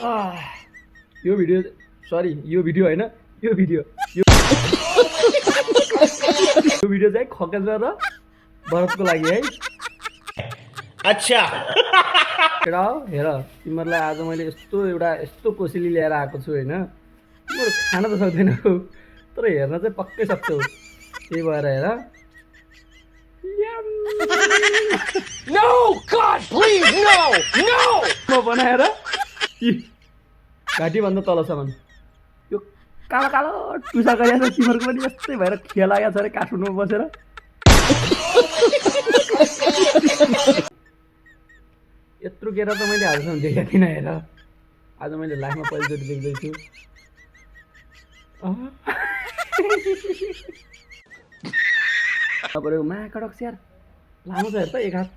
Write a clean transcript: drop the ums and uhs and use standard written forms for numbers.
यो video sorry यो video होइन यो भिडियो यो यो भिडियो चाहिँ खगेन्द्र र भरतको लागि है। अच्छा हेर हेर तिमीहरूलाई आज मैले यस्तो कोसेली ल्याएर आएको छु होइन। तिमीहरू खान त सक्दैनौ तर हेर्न चाहिँ पक्कै सक्छौ। त्यही भएर हेर। No God please no no म बनाएर घाँटीभन्दा तलसम्म यो कालो कालो टुसा गरिएको छ। तिमीहरूको पनि यस्तै भएर खिया लागेको छ अरे काठमाडौँमा बसेर। यत्रो केरा त मैले आजसम्म देखेको थिइनँ। हेर आज मैले लाइफमा पहिलोचोटि देख्दैछु। तपाईँको महाकडक स्याहार लामो छ हेर त एक हात।